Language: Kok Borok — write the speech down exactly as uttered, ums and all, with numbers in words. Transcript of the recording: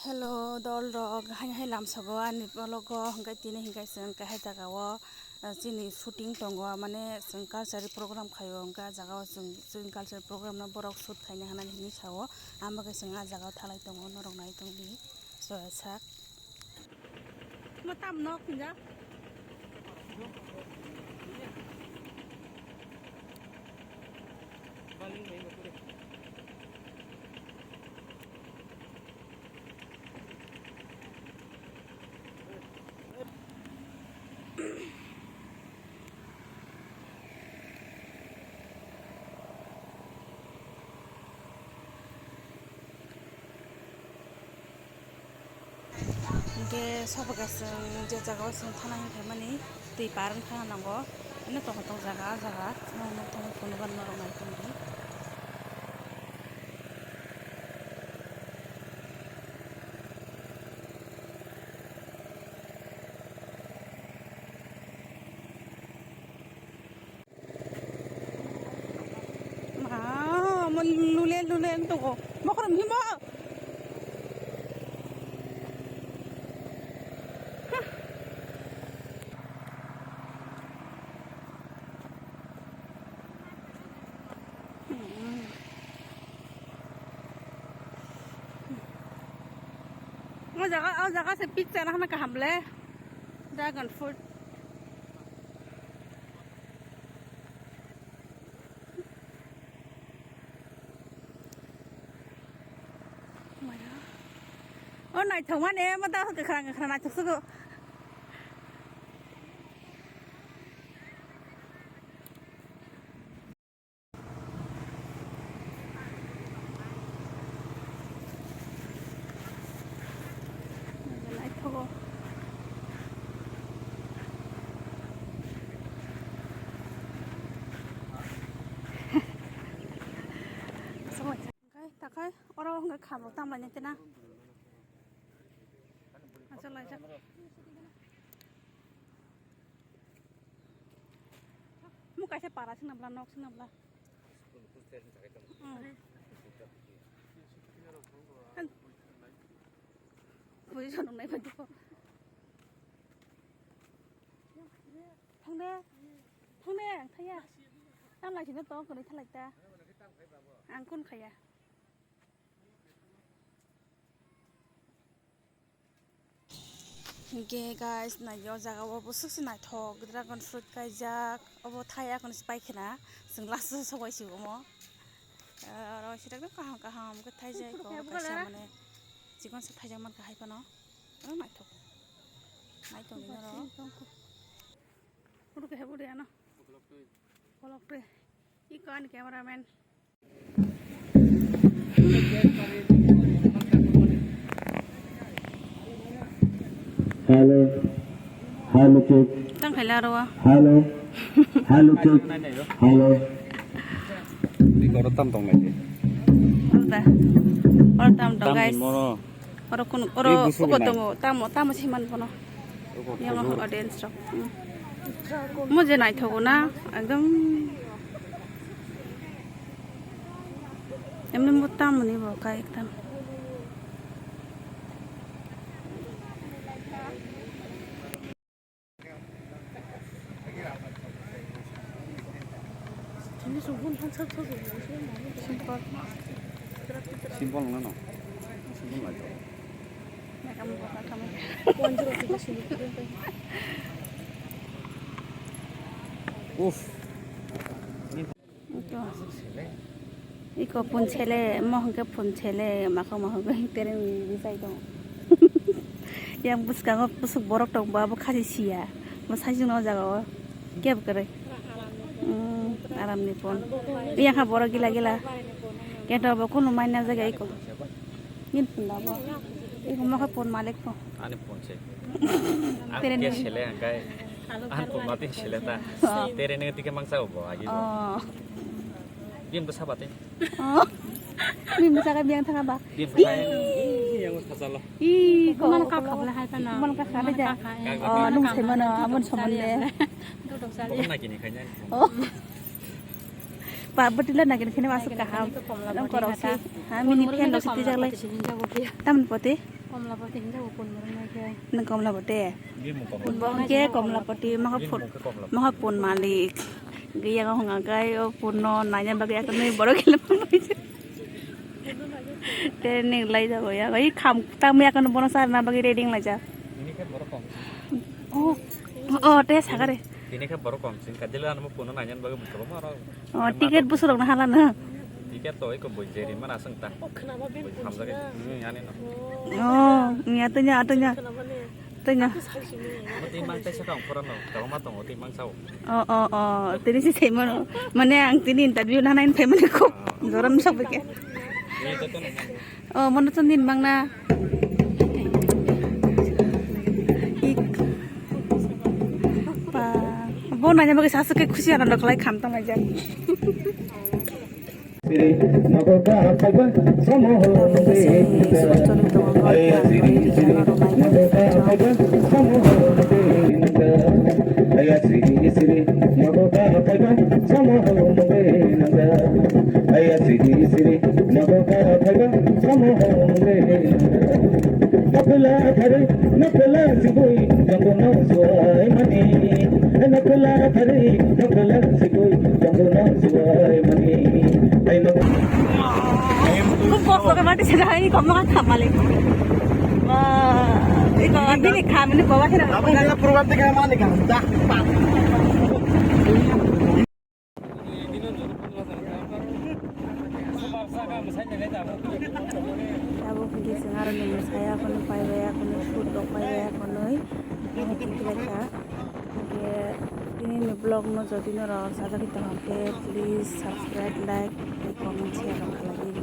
Hello, dol rok, hai hai lamsogo ani vlog o, hwnkhe tini hwnkhe chwng kaisa jaga o, ah, chini shooting tongo, mane chwng cultural program khaio, hwnkhe ah jaga o chwng, chwng cultural program no borok shoot khaina hinwi hinwi sao, amo khe chwng ah jaga o thalai tongo, norok nai tongdi, so sak. Mo tam nok hinja. Hingke sobo kaisa je jaga o chwng thana hingke mani twi par wngkha nango, ani tongthok jaga o jaga nokthoma phunukgo norok naitomdi. Ma, mo lule lule ang tongo. Mo khorang himo. O jaga, o jaga se picture hana kaham le. Dragon fruit. O naithok mani, mo da kwkhwrang kwkhwrang naithok sugo. Naithogo. Takhai, takhai, oro hwnkhe khamrok tanglainai tena. Achuk laijak. Mo kaisa para swnam bwla, nok swnam bwla. Hmm. Position rok nai bai. Thang de. Thang de, ang thaya. Tam lai sini tong kani thalai ta. Ang kun khaya. Hingke guys, nai o jaga o bwswk se naithok, dragon fruit kaijak, obo thai akon se paikhe na, chwng last o sogwi se omo. Ah, oro sita kaham kaham khe thaijak, oro kaisa mane chikon se thaijak mankha hai phano, oro naithok, naithok ni oro. Oro khe budi ano. Kolok twi. Iko ani cameraman. Hello. Hello, check. Tang khaila aro. Hello. Hello, check. Hello. Iko oro tam tong nai. Oro da. Oro tam tong, guys. Oro kun, oro uko tongo, tamo, tamo se man bono. Yang audience rok. Hmm. Mo je naithogo na, ekdom. Emni mo tamo ni bo kai ekdam. Simple. Simple wngna no. Simple lai. Uff. Ito. Iko phone sele, mo hwnkhe phone sele, mako mo hwnkhe tereng rijai dong. Yang bwskango bwswk borok tong bo, abo khasi siya. Mo sajwkno o jaga o kebo kwrwi. Hmm, aram ni phone. Yang kha borok gila gila. Kento bo kunu mai na jaga iko. Yin phone da bo. Iko mo kha phone malik pho. Ani phone se. Ang Tere ke ni. Sele ang kai. Ang phone mati sele ta. Oh. Tere ne tike mangsa bo agi bo. Oh. Bim to sabate. Oh. Bim to sakai biang thanga ba. Bim to sakai. Ih. Ih, ko. Mana ka khabla hai ta na. Mana ka khabla ja. Mana ka kha. Oh, nung se mana, mana somone. Duduk sali. Bokong nagini khaina. Oh. Ba, bwtwila nagini khaina masuk kaham. Nang korok si. Ha, mini fan rok si tijak lai. Tamni pote. Komlapati hinjao pun marang nai khe. Nang Komlapati? Bimung Komlapati. Bo hingke Komlapati maha pun, maha pun malik. Gaya ko hwnga kai o pun no nanya bagwi akan nai borok kele pun bai. Te ning lai jago ya. Oi kham tang ya kan bono sar na bagwi ready lai ja. Ini kan borok kom. Oh. Oh, te sagare. Tini khe borok kom sing ka, jila ano puno naiyan bagwi bwskango ma aro. Oh, ticket busurok na hala na. Ticket to eko boi jeri mana aswng ta. Oh, khnama ben boi hamjak. Hmm, ani no. Oh, ya tanya, tanya. Tanya. Oti mang tai sa kang pura no, kang ma tong oti mang sao. Oh, oh, oh, tini si sai mano. Mane ang tini interview na nine payment ko. Joram sok beke. Ini to to no. Oh, mono to nin bang na. Ik. Pa. Bo nanya bagwi sasuk khe khusi anando khlai kham tong laijak. Aya siri siri nogo ka phaiba samo hongre. Nokla thare nokla sibui jongno suai mani. Nokla thare nokla sibui jongno suai mani. Ai no. Khub kosto khe mati se dai kom no kha malik. Wah, iko bini kha mani bawa khe na. Abang dia program tiga mana kan? Dah. Abo hwnkhe chwng aroni mwsai akhonwi paibai akhonwi food rok paibai akhonwi. Omo tikhlai kha. Hwnkhe tini ni vlog no jodi norok sajagwi tongkha khe please subscribe, like, tei comment, share rok khlai di.